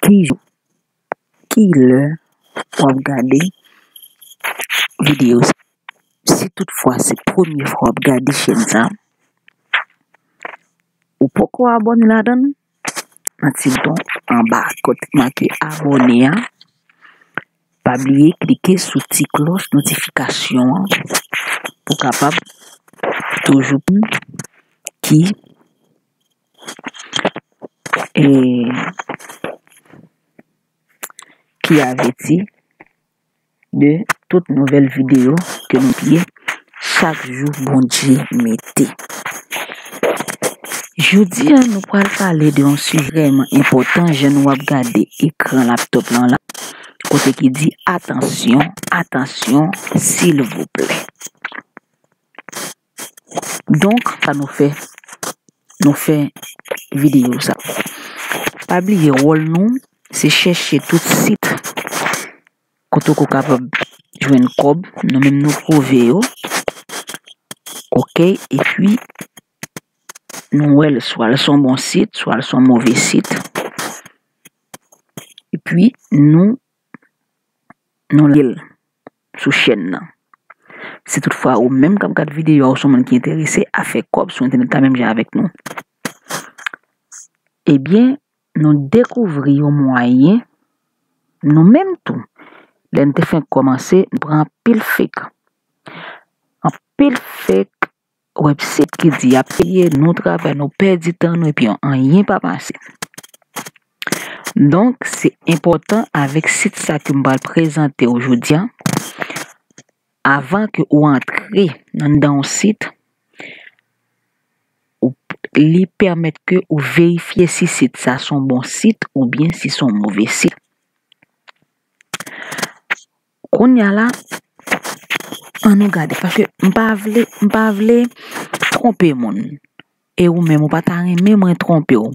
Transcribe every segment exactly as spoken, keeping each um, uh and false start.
Ki jou, ki lè w ap gade videyo sa? Si toutfwa se premye fwa w ap gade chèn sa, ou poko abòne ladan l, nan ti bouton anba kote make abòne a, pa bliye klike sou ti klòch notifikasyon an pou w kapab toujou ki e ki avèti de tout nouvèl videyo ke nou pibliye chak jou Bondye mete. Jodi a, nou pral pale de yon sijè vrèman enpòtan, jan nou ap gade ekran laptop lan la, kote ki di, "Atansyon, atansyon, silvouplè." Donk, sa nou fè, nou fè videyo sa. Pa bliye, wòl nou, se chèche tout sit kote w kapab jwenn kòb, nou menm nou twouve yo. Oke, epi nou wè l, swa l se yon bon sit, swa l se yon move sit. Epi nou, nou like l sou chèn nan. Si toutfwa ou menm k ap gad videyo a, ou se yon moun ki enterese a fè kòb sou entènèt la menm jan avèk nou, ebyen, nou dekouvri yon mwayen, nou menm tou, lè n te fenk kòmanse, n pran anpil fake. Anpil fake website ki di y ap peye, nou travay, nou pèdi tan nou, epi anyen pa pase. Donk, se enpòtan avèk sit sa ke m pral prezante w jodi a, avan ke ou antre anndan yon sit, ou, li pèmèt ke ou verifye si sit sa se yon bon sit oubyen si se yon move sit. Kounye a la, ann nou gade, paske m pa vle, m pa vle twonpe moun. E ou menm, ou pa ta renmen mwen twonpe w.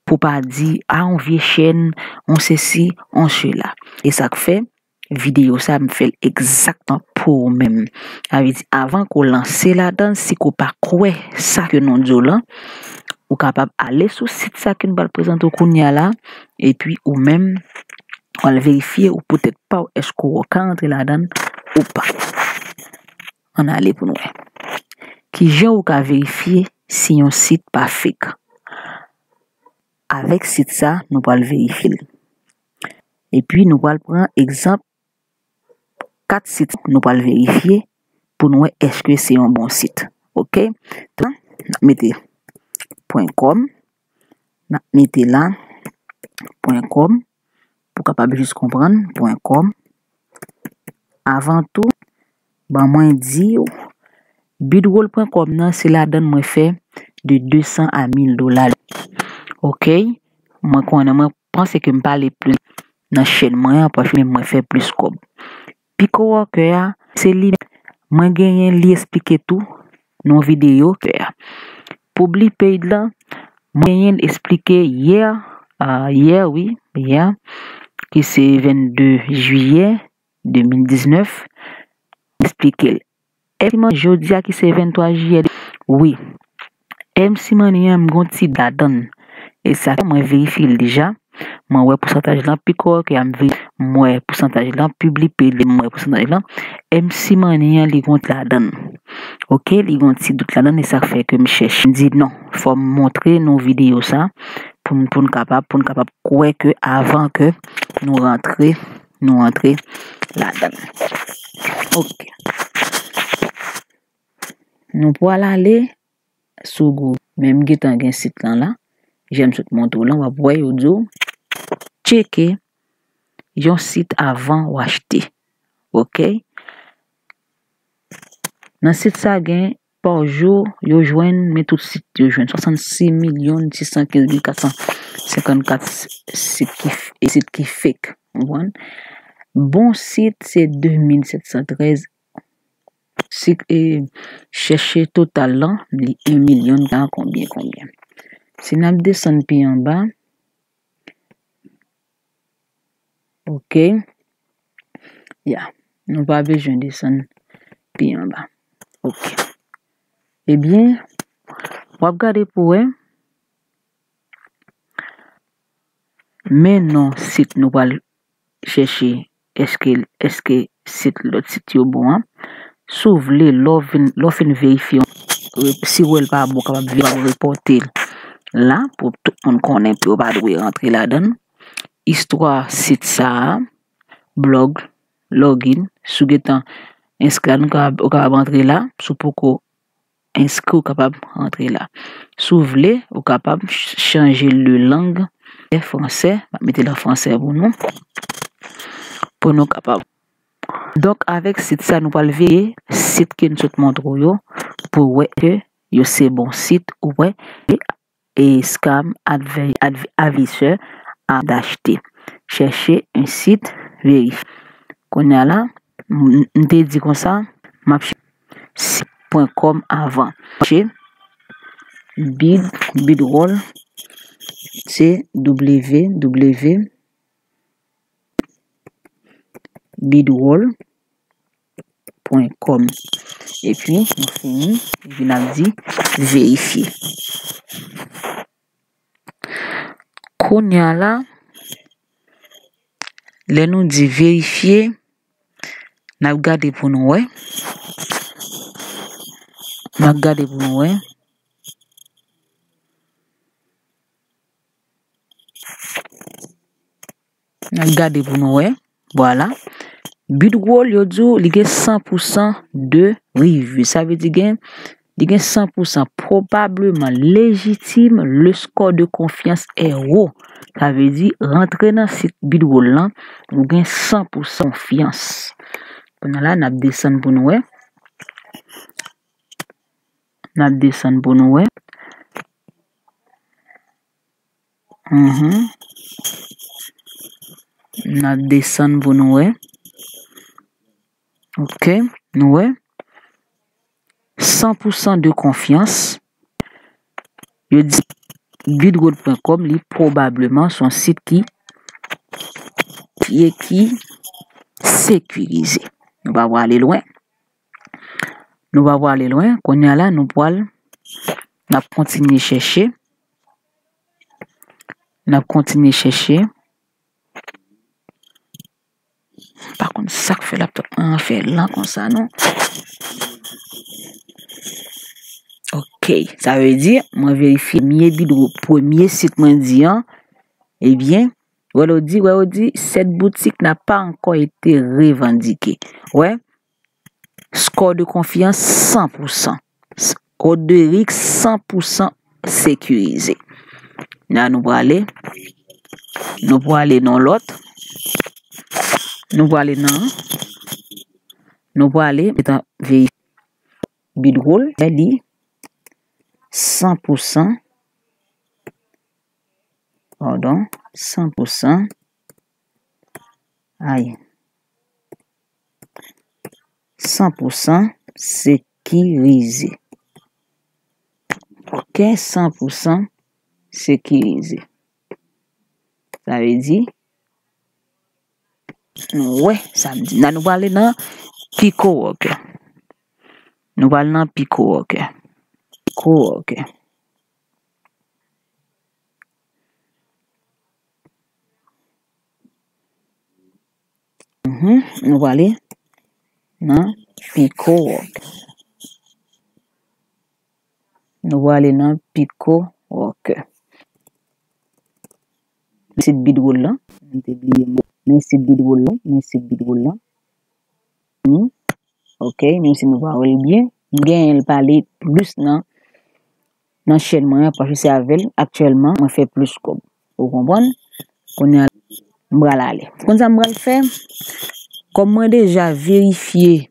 Pou pa di, a, yon vye chèn, yon sesi, yon sela. E sa k fè, videyo sa, m fè l egzakteman pou ou menm. Sa vle di, avan ke w lanse ladan l, si ke w pa kwè sa ke nou di w lan, ou kapab ale sou sit sa ke n pral prezante w kounye a la, epi ou menm, w al verifye ou poutèt pa w, èske w ka antre ladan l ou pa. Ann ale pou n wè. Kijan ou ka verifye si yon sit pa fake? Avèk sit sa, nou pral verifye l. Epi nou pral pran egzanp kat sit nou pral verifye pou n wè èske se yon bon sit. Oke? Tan, n ap mete pwen kòm, n ap mete la pwen kòm, pou w kapab jis konprann, pwen kòm. Avan tou, ban mwen di w, bidwol pwen kòm nan, se ladan l mwen fè de de san a mil dola. Oke? Mwen konnen, mwen panse ke m pale plis nan chèn mwen an, paske mwen fè plis kòb. Pico Worker a, se li mwen genyen li esplike tou nan videyo ke a. Publi Paid lan, mwen genyen l esplike yè, ah, yè wi, yè, ki se vennde jiyè de mil diznèf, esplike l. Èske mwen jodi a ki se venntwa jiyè, wi. M C Money an, m gon ti ladan l. E sa mwen verifye l deja. Mwen wè pousantaj lan, Pico Worker a m veye, m wè pousantaj lan, Publi Paid, m wè pousantaj lan. M C Money an, li gon ti ladan l. Oke, li gon ti dout ladan l, e sa k fè ke m chèche. M di non, fò m montre nou videyo sa pou n, pou n kapab, pou n kapab kwè ke avan ke nou rantre, nou rantre ladan l. Oke. Nou pral ale sou Google. Men m gentan gen sit lan la. Jan m sot montre w lan, w ap wè yo di w tcheke yon sit avan w achte. Oke? Nan sit sa gen, pa jou, yo jwenn, men tout sit yo jwenn, swasannsis milyon sis san kenz mil kat san senkannkat sit ki f-, e sit ki fake. Ou konprann? Bon sit se de mil sèt san trèz. Si, e, chèche total lan, li en milyon, ka konbyen, konbyen. Si n ap desann pi anba, oke. Ya, nou pa bezwen desann pi anba. Oke. Ebyen, w ap gade pou wè. Men non sit nou pral chèche, èske, èske sit, lòt sit yo bon an. Si w vle, lè w vin, lè w fin verifye, si w wè l pa bon, w kapab vin, w kapab repòte l la pou tout moun konnen, pou yo pa dwe rantre ladan l. Istwa sit sa a, blòg, login, si w gentan enskri la, nou kapab, ou kapab antre la, si w poko enskri, ou kapab rantre la. Si w vle, ou kapab ch-, chanje le lang, fransè, m ap mete l an fransè pou nou, pou nou kapab. Donk, avèk sit sa, nou pral veye sit ke n sot montre w yo, pou wè ke yo se bon sit, ou wè, e scam adve-, adve-, aviseur a d'acheter. Chèche un site, verifye. Kounye a la, m, m te di konsa, m ap chèche sit pwen kòm avan. Chèche bid, bidwòl, se W W W bidwòl pwen kòm. Epi, nou fini, epi n ap di verifye. Kounye a la, lè nou di verifye, n ap gade pou nou wè. N ap gade pou nou wè. N ap gade pou nou wè. Vwala. Bidwòl, yo di w li gen san pou san de review. Sa vle di gen, li gen san pou san, probablement légitime, le score de confiance est haut. Sa vle di, rantre nan sit Bidwòl lan, ou gen san pou san konfyans. Kounye a la, n ap desann pou nou wè. N ap desann pou nou wè. Mhm. N ap desann pou nou wè. Ok, nou wè. San pou san de konfyans. Yo di bidwòl pwen kòm, li pwobableman se yon sit ki, ki, ki sekirize. Nou pa prale lwen. Nou pa prale lwen. Kounye a la, nou pral, n ap kontinye chèche. N ap kontinye chèche. M pa konn sa k fè laptop mwen an fè lan konsa, non. Ok, sa vle di, mwen verifye premye bidwo, premye sit mwen di an, ebyen, wè yo di, wè yo di, cette boutique n'a pas encore été revendiquée. Wè, score de confiance san pou san. Roderick san pou san sekirize. La nou prale. Nou prale nan lòt. Nou prale nan. Nou prale. Etan veye bidwòl. Li san pou san. Pardon. San pou san. Ay. San pou san sekirize. Ok, san pou san sekirize. Sa vle di, nou wè sa m di. La nou prale nan Pico Worker. Nou prale nan Pico Worker. Pico Worker. Mhm, nou prale nan Pico Worker. Nou prale nan Pico Worker. Sit bidwòl lan. M te bliye mo. Men sit bidwòl lan. Men sit bidwòl lan. Ni. Ok, menm si nou pa wè l byen, m genyen l pale plis nan, nan chèn mwen an, paske se avè l aktyèlman mwen fè plis kòb. Ou konprann? Kounye a, m pral ale. Ou konn sa m pral fè? Kòm mwen deja verifye,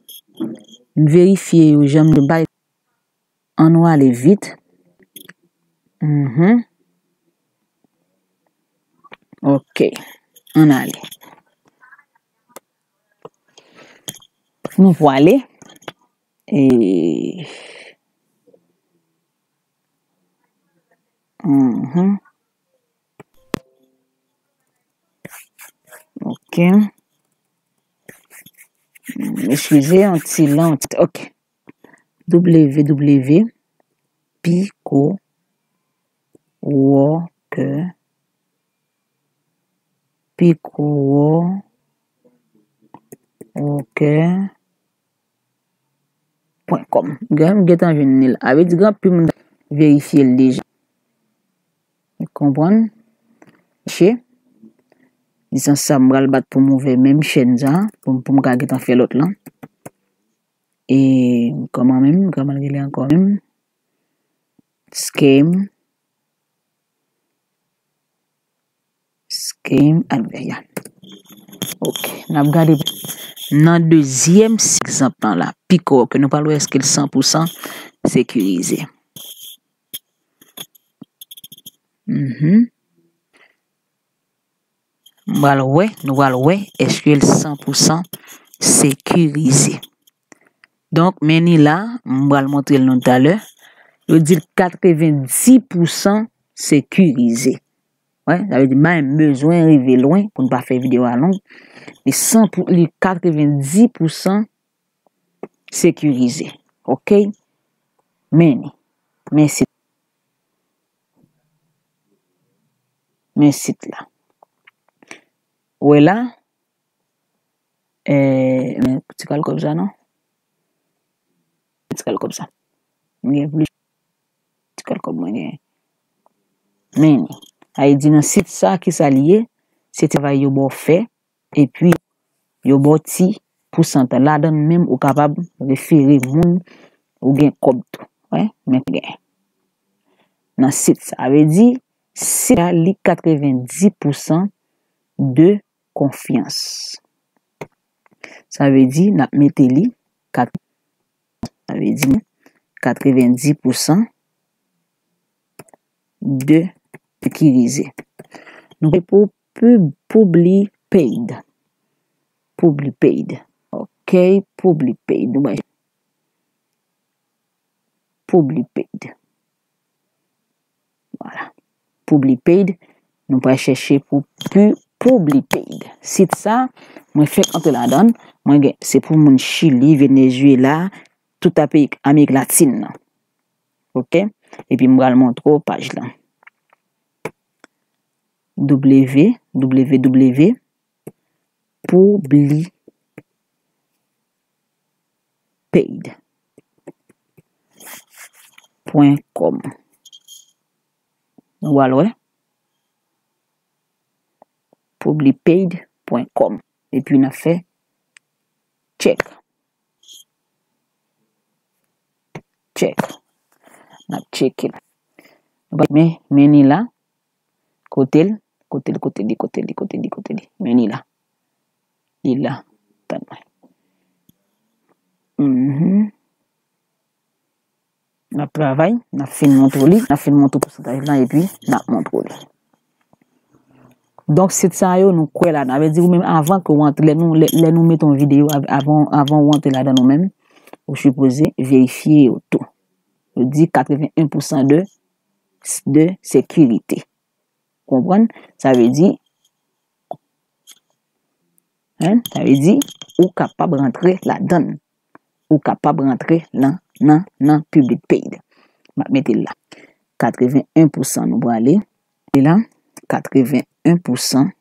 m verifye yo, jan m bay, ann nou ale vit. Mhm. Ok. Ann ale. Nou prale. E, mhm. Ok. Eskize, yon ti lan, yon ti, ok. W W W Pico Worker. Picworker pwen kòm. Gen, m gentan jwenn li la. A vle di gen anpil moun verifye l deja. Ou konprann? Chèche. Distans sa, m pral bat pou m ouvè menm chèn sa, pou, pou m ka gentan fè lòt lan. E kòman menm? Kòman l rele ankò menm? Scam. Scam adver-, ya. Ok. N ap gade nan dezyèm egzanp lan la. Picworker, nou pral wè èske l san pou san sekirize. Mhm. M pral wè, nou pral wè, èske l san pou san sekirize. Donk, men ni la, m pral montre l nou talè. Yo di l katrevenndis pou san sekirize. Wè, sa vle di, m pa menm bezwen rive lwen pou n pa fè videyo a long. Li san pou, li katrevenndis pou san sekirize. Ok? Men ni. Men sit. Men sit la. Ou wè la? Eh, men ti kal kòb sa non. Ti kal kòb sa. Mwen gen plis ti kal kòb mwen gen. Men ni. Sa vle di nan sit sa, ki sa li ye? Se travay yo ba w fè. Epi, yo ba w ti pousantaj. Ladan l menm, ou kapab refere moun ou gen kòb tou. Wè, men gen. Nan sit sa, sa vle di, sit la li katrevenndis pou san de konfyans. Sa vle di, n ap mete li kat-, sa vle di, katrevenndis pou san de sekirize. Nou pou pub-, Publipaid. Publipaid. Ok, Publipaid. Nou bay Publipaid. Vwala. Publipaid. Nou pral chèche pou pu-, Publipaid. Sit sa, mwen fèk antre ladan l. Mwen gen, se pou moun Chili, Venezuela, tout a peyi Amerik Latin nan. Ok? Epi m pral montre w paj lan. W W W Publipaid pwen kòm. Nou pral wè. Publipaid pwen kòm. Epi n ap fè check. Check. N ap tcheke l. Nou pa men, men ni la. Kote l? Kote l, kote li, kote li, kote li, kote li? Men ni la. Li la. Tann mwen. Mhm. N ap travay, n ap fin montre w li, n ap fin montre w pousantaj lan, epi n ap montre w li. Donk, sit sa yo, nou kwè ladan. Sa vle di, ou menm, avan ke w antre, lè nou, lè, lè nou mete yon videyo, av-, avan, avan w antre ladan l ou menm, ou sipoze verifye yo tou. Yo di katreven en pou san de, de sekirite. Konprann? Sa vle di, hein, sa vle di, ou kapab rantre ladan l. Ou kapab rantre nan, nan, nan Publipaid. M ap mete l la. Katreven en pou san nou prale. E la, katreven en pou san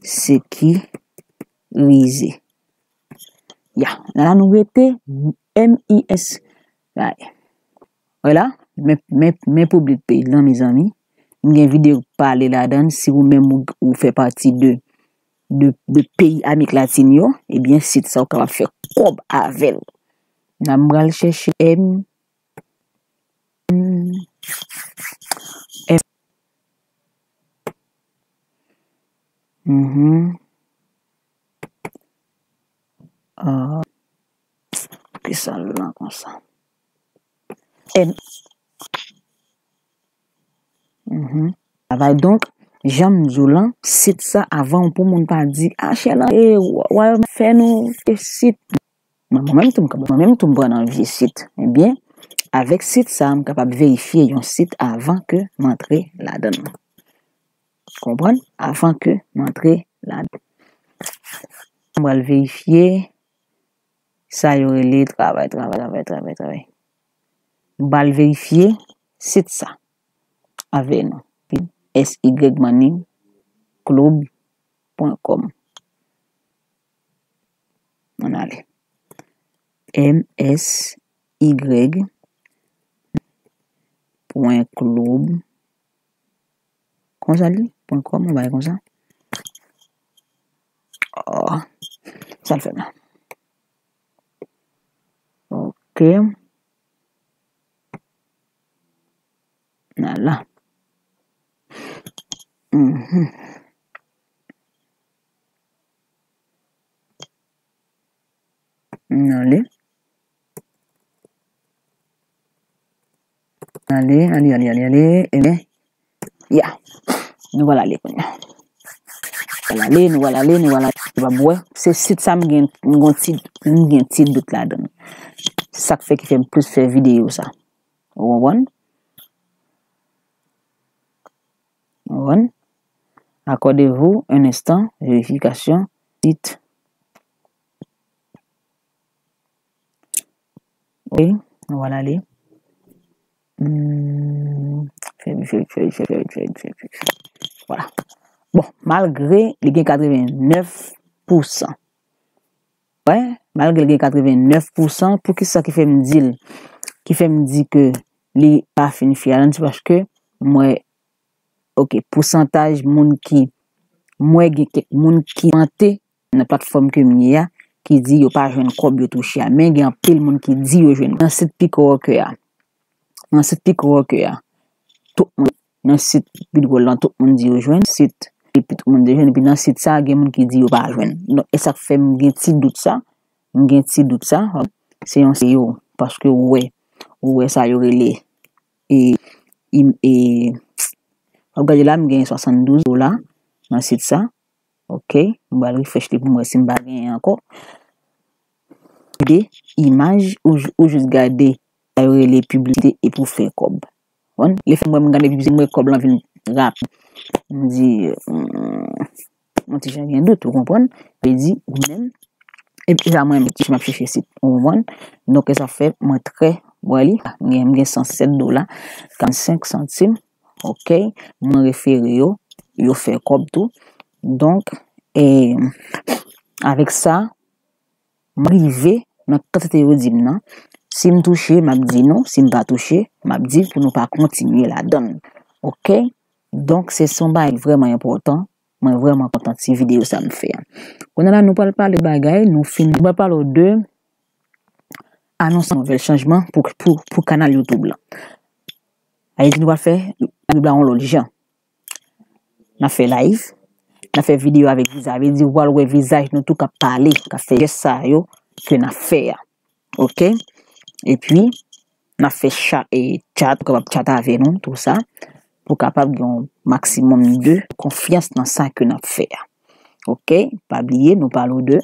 sekirize. Ya, la nou rete M I S. Vwala, men, men, men Publipaid lan, mezanmi. M gen videyo k pale ladan l. Si ou menm ou, ou fè pati de, de, de peyi Amerik Latin yo, ebyen, sit sa ou kapab fè kòb avè l. N a m pral chèche M, M, mhm. Ah, ki sa l lan konsa? M. Mhm. Travay donk, jan m di w lan, sit sa avan pou moun pa di, a, chè lan, e, wa, wa, fè nou, e, sit. Mwen, mwen menm tou, m ka, mwen menm tou, m pran nan vye sit. Ebyen, avèk sit sa, m kapab verifye yon sit avan ke m antre ladan l. Konprann? Avan ke m antre ladan l. M pral verifye sa yo rele travay, travay, travay, travay, travay. M pral verifye sit sa avè nou. S Y Money Club pwen kòm. Ann ale. M S Y pwen club. Konsa li? Pwen kòm, yon bagay konsa. Oh, sa l fè m la? Ok. Ala. Mhm. Ann ale. Ale, ale, ale, ale, ale. Ebyen, ya. Nou pral ale kounye a. Nou pral ale, nou pral ale, nou pral ale. Ou pa wè, se sit sa m gen, m gen ti, m gen ti dout ladan l. Se sa k fè ki fè m plis fè videyo sa. Ou konprann? Ou konprann? Accordez-vous un instant, vérification, site. Ok, nou pral ale. Hmm, fè vit, fè vit, fè vit, fè vit, fè vit, fè vit, fè vit, fè vit. Vwala. Bon, malgre li gen katrevennnèf pousan. Wè, malgre li gen katrevennnèf pousan, poukisa ki fè m di l, ki fè m di ke li pa fin fè a, se paske m wè, ok, pousantaj moun ki, m wè gen kèk moun ki kòmante nan platfòm ke m ye a, ki di yo pa jwenn kòb yo touche a, men gen anpil moun ki di yo jwenn nan sit Pickworker a. Nan sit Pickworker a, tout moun, nan sit Bidwol lan, tout moun di yo jwenn, sit, epi tout moun di yo jwenn, epi nan sit sa, gen moun ki di yo pa jwenn. Donk, e sa k fè m gen ti dout sa, m gen ti dout sa, se yon se yo, paske ou wè, ou wè sa yo rele, e, e, e, w ap gade la, m gen swasanndouz dola nan sit sa, Ok, m pral refresh li pou m wè si m pa genyen ankò. Gade imaj ou, ou jis gade sa yo rele piblisite e pou fè kòb. Konprann? Lefèt m wè m gade piblisite, m wè kòb lan vin rapid. M di, hmm, yon ti jan gen dout, ou konprann? Vle di, ou menm, epi sa mwen menm ki m ap chèche sit, ou konprann? Donk, sa fè mwen trè, w wè li, m gen, m gen san sèt dola, karannsenk santim, ok, mwen refere yo, yo fè kòb tou. Donk, e, avèk sa, m rive nan kantite yo di m nan. Si m touche, m ap di nou. Si m pa touche, m ap di pou nou pa kontinye ladan l. Ok? Donk, se, se yon bagay vrèman enpòtan. Mwen vrèman kontan ti videyo sa m fè a. Kounye a la, nou pral pale bagay, nou fin, nou pral pale de anons nouvèl chanjman pou, pou, pou kanal YouTube lan. Sa vle di nou pral fè YouTube la yon lòt jan. N ap fè live, n ap fè videyo avèk vizaj. Sa vle di ou pral wè vizaj nou tou k ap pale, k ap fè jès sa yo ke n ap fè a. Ok? Epi, n ap fè cha-, e, chat, ou kapab chat avè nou, tou sa, pou kapab gen yon maksimòm de konfyans nan sa ke n ap fè a. Ok? Pa bliye, nou pale w de,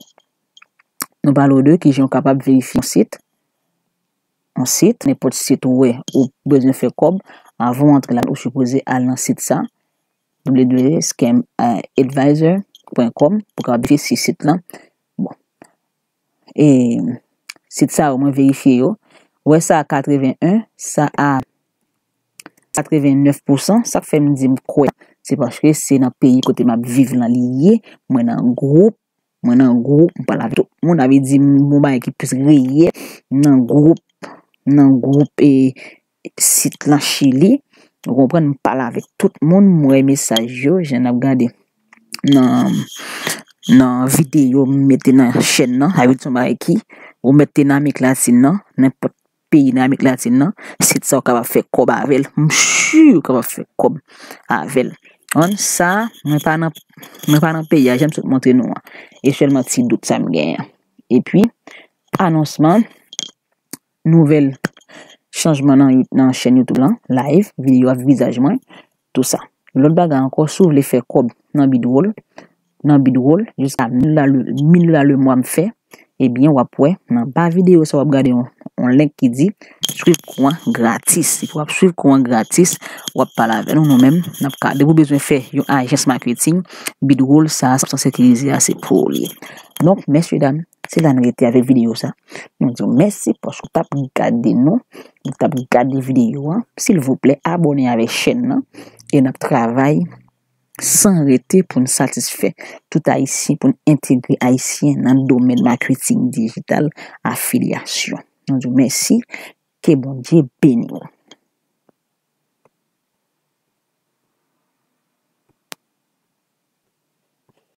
nou pale w de kijan w kapab verifye yon sit, yon sit, nenpòt sit ou wè ou bezwen fè kòb, avan w antre la, ou sipoze al nan sit sa, w w w scam advisor pwen kòm, pou kapab verifye si sit lan. Bon. E sit sa yo, mwen verifye yo. Ou wè sa a katreven en, sa a katrevennèf pousan, sa k fè m di m kwè, se paske se nan peyi kote m ap viv lan li ye, mwen nan gwoup, mwen nan gwoup, m pale avèk tout moun, sa vle di m yon bagay ki plis reyèl, m nan gwoup, m nan gwoup, e, sit lan Chili, ou konprann, m pale avèk tout moun, m wè mesaj yo, jan n ap gade nan, nan videyo m mete nan chèn nan, sa vle di se yon bagay ki, ou mete nan Amerik Latin nan, nenpòt peyi nan Amerik Latin nan, sit sa w kapab fè kòb avè l. M si w kapab fè kòb avè l. Konn sa, mwen pa nan, mwen pa nan peyi a, jan m sot montre nou an. E sèlman ti dout sa m genyen. Epi, anonsman, nouvèl chanjman nan, nan chèn YouTube lan, live, videyo avèk vizaj mwen, tou sa. Lòt bagay ankò, si w vle fè kòb nan Bidwol, nan Bidwol, jiska mil dola le, mil dola le mwa m fè, ebyen, w ap wè, nan ba videyo sa, w ap gade yon, yon link ki di, swiv kou an gratis. Epi w ap swiv kou an gratis, w ap pale avè nou, nou menm, n ap ka, depi w bezwen fè yon ajans maketing, Bidwol sa, sa sekirize a, se pou ou li ye. Donk, mèsye dam, se la n rete avèk videyo sa. Nou di w mèsi paske w t ap gade nou, w t ap gade videyo an. Silvouplè, abòne avèk chèn nan. E n ap travay san rete pou n satisfè tout Ayisyen, pou n entegre Ayisyen nan domèn maketing dijital afilyasyon. Nou di w mèsi, ke Bondye beni w.